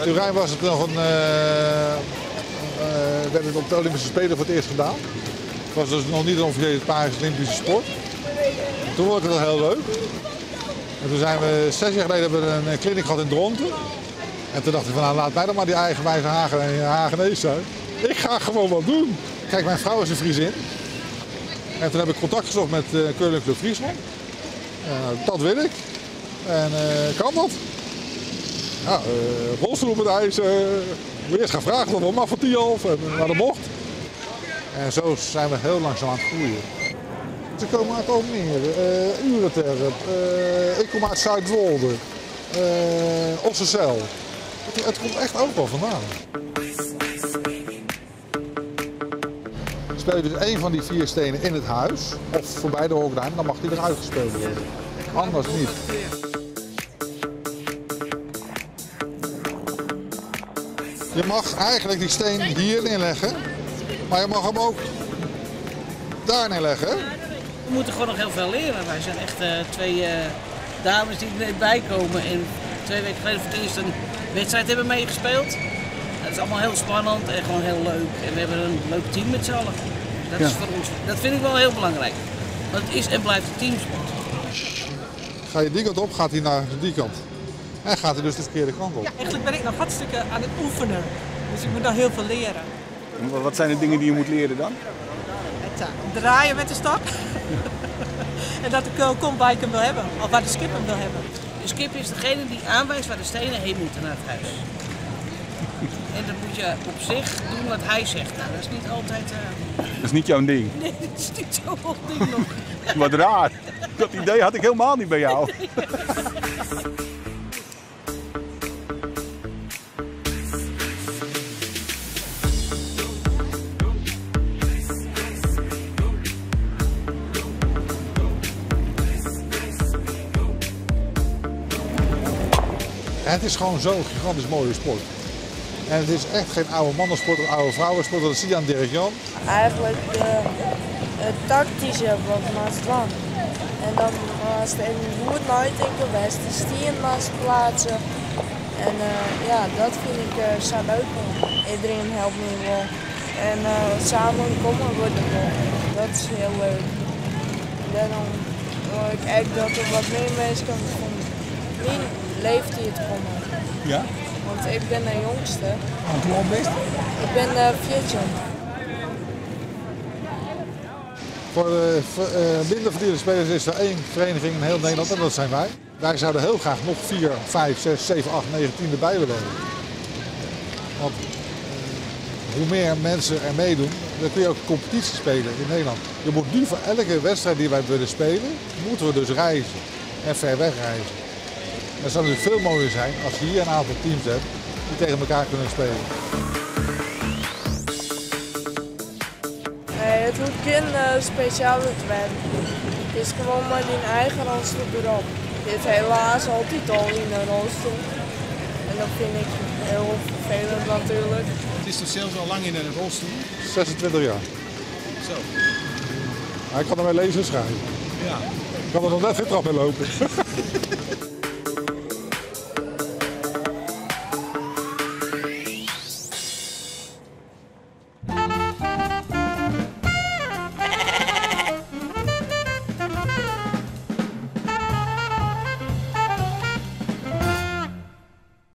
Turijn was het nog een, werd het op de Olympische Spelen voor het eerst gedaan. Het was dus nog niet een officiële Paralympische sport. Toen vond ik het al heel leuk. En toen zijn we 6 jaar geleden hebben we een clinic gehad in Dronten. En toen dacht ik van nou, laat mij dan maar die eigenwijze Hagenees zijn. Ik ga gewoon wat doen. Kijk, mijn vrouw is een Friesin. En toen heb ik contact gezocht met Curling Club Friesland. Dat wil ik. En kan dat? Ja, rolstoel op het ijs. Moet eerst gaan vragen of dat mag van Thialf. En maar dat mocht. En zo zijn we heel langzaam aan het groeien. Ze komen uit Almere, Ureterp, ik kom uit Zuidwolde, Ossenzijl. Het komt echt ook wel vandaan. Speel je dus één van die 4 stenen in het huis of voorbij de hocklijn, dan mag die eruit gespeeld worden. Anders niet. Je mag eigenlijk die steen hier neerleggen, maar je mag hem ook daar neerleggen. We moeten gewoon nog heel veel leren. Wij zijn echt 2 dames die er net bij komen en 2 weken geleden voor het eerst een wedstrijd hebben meegespeeld. Dat is allemaal heel spannend en gewoon heel leuk. En we hebben een leuk team met z'n allen. Dat is voor ons, dat vind ik wel heel belangrijk. Want het is en blijft een teamsport. Ga je die kant op, gaat hij naar die kant. En gaat hij dus de verkeerde kant op. Ja, eigenlijk ben ik nog hartstikke aan het oefenen. Dus ik moet nog heel veel leren. En wat zijn de dingen die je moet leren dan? Het draaien met de stok. En dat de keul komt waar ik hem wil hebben. Of waar de skip hem wil hebben. De skip is degene die aanwijst waar de stenen heen moeten naar het huis. En dat moet je op zich doen wat hij zegt. Nou, dat is niet altijd... Dat is niet jouw ding? Nee, dat is niet zo'n ding nog. Wat raar. Dat idee had ik helemaal niet bij jou. Nee. Het is gewoon zo'n gigantisch mooie sport. En het is echt geen oude mannensport of oude vrouwensport, dat zie je aan Dirk Jan. Eigenlijk het tactische wat naast lang. En dan naast even goed nadenken, best de stier naast plaatsen. En ja, dat vind ik zo leuk. Iedereen helpt me wel. En samen komen we er wel. Dat is heel leuk. Daarom wil ik echt dat er wat meer mensen van mijn leeftijd komen. Ja? Want ik ben de jongste. Want hoe oud ben je? Ik ben 14. Voor de minder verdiende spelers is er 1 vereniging in heel Nederland en dat zijn wij. Wij zouden heel graag nog 4, 5, 6, 7, 8, 9, 10 erbij willen hebben. Want hoe meer mensen er meedoen, dan kun je ook competitie spelen in Nederland. Je moet nu voor elke wedstrijd die wij willen spelen, moeten we dus reizen en ver weg reizen. Het zou natuurlijk veel mooier zijn als je hier een aantal teams hebt die tegen elkaar kunnen spelen. Nee, het hoeft geen speciale te werden. Het is gewoon maar die eigen rolstoel erop. Je zit helaas altijd al in een rolstoel. En dat vind ik heel vervelend natuurlijk. Het is toch zelfs al lang in een rolstoel? 26 jaar. Zo. Ja, ik kan ermee lezen en schrijven. Ja. Ik kan er nog net geen trap in lopen.